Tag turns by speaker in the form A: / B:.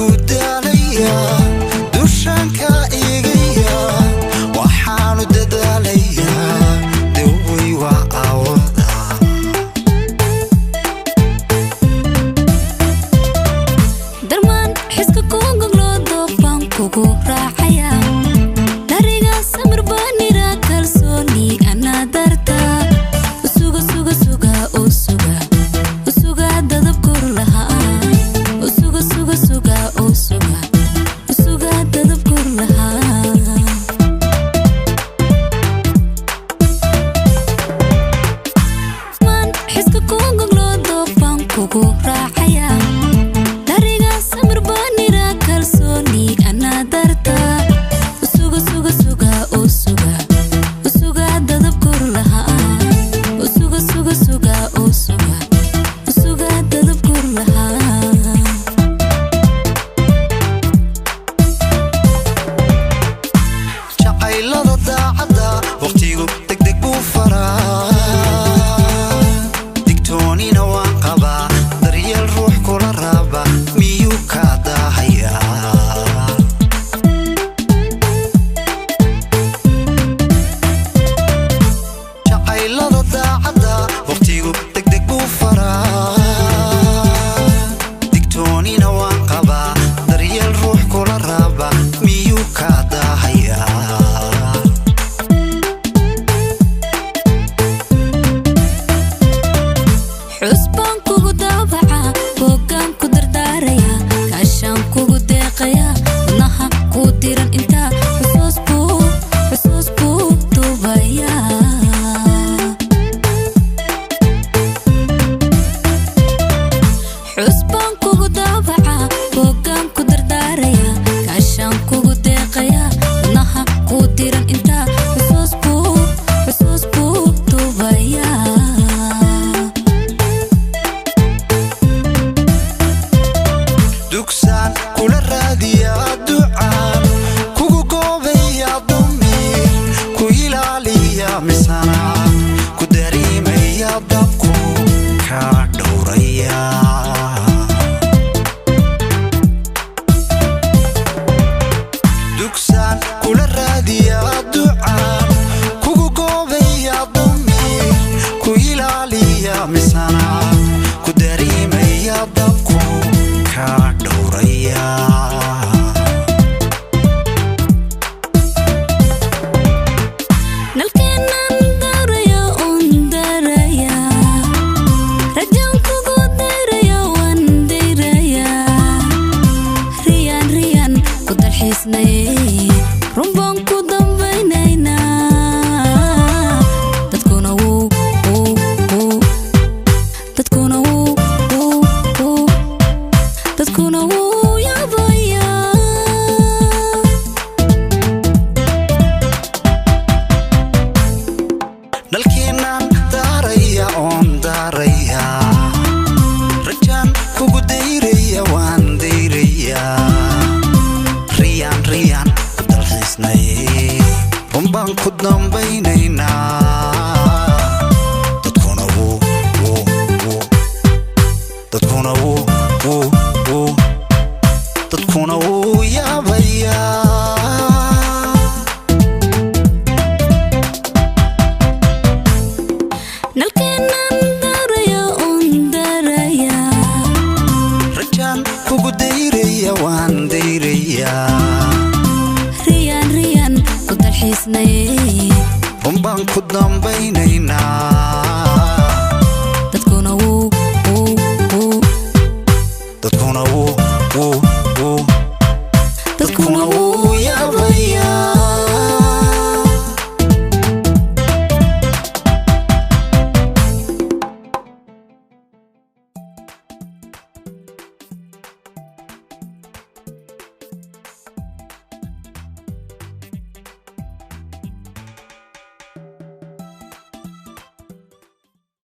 A: Kugu daalaya, dushanka eegaya, waxaanu dadaalayaa dawey waa aawada.
B: Darmaan xiska kuu goglo, doofaan kugu raacaya, dariga samir baanira, kalsooni anaa darta usuga, suga, suga, usuga, usuga, dadab kor lahaa, usuga, suga, suga, usuga, usuga, dadab kor lahaa. Man xiska kuu goglo, doofaan kugu raacaya, dariga samir baanira, kalsooni anaa darta usuga, suga, suga, usuga, usuga, dadab kor lahaa, usuga, suga, suga, usuga, usuga, dadab kor lahaa.
A: Jacaylada daacadda waqtigu degdeg buu faraa, digtoonina waan qabaa, daryeel ruux kula raba miyuu kaa daahayaa? Jacaylada daacadda waqtigu degdeg buu faraa, digtoonina waan qabaa, daryeel ruux kula raba miyuu kaa daahayaa?
B: Xusbaan kugu daabaca, boogaan ku dardaaraya, kaashaan kugu deeqaya, wadnaha kuu diran intaa xusuus buu, xusuus buu duubaya. Xusbaan kugu daabaca, boogaan ku dardaaraya, kaashaan kugu deeqaya, wadnaha kuu diran intaa xusuus buu, xusuus buu duubaya.
A: Dugsaan kula raadiyaa, ducaan kugu goobaya, damiir ku ilaaliya, misana ku dareemaya, dabku kaa dhowraya. Dugsaan kula raadiyaa, ducaan kugu goobaya, damiir ku ilaaliya, misana ku dareemaya, dabku kaa dhowraya.
B: Nalkeenan daraya un daraya, rajaan kugu daraya, waan dayraya, riyaan, riyaan ku dalxiisnay, runbaan ku dambaynaynaa, dadkuna wuu wuu wuu, dadkuna wuu wuu wuu, dadkuna wuu yaabayaa.
A: Nalkeenaan daaraya oon daaraya, rajaan kugu dayraya, waan dayraya, riyaan, riyaan ku dalxiisnay, runbaan ku dambaynaynaa, dadkuna wuu wuu wuu, dadkuna wuu wuu wuu, dadkuna wuu yaabayaa.
B: Nalkeenan daraya un daraya,
A: Rajaan kugu dayraya, waan dayraya,
B: riyaan, riyaan ku dalxiisnay,
A: runbaan ku dambaynaynaa,
B: dadkuna wuu wuu wuu,
A: dadkuna wuu wuu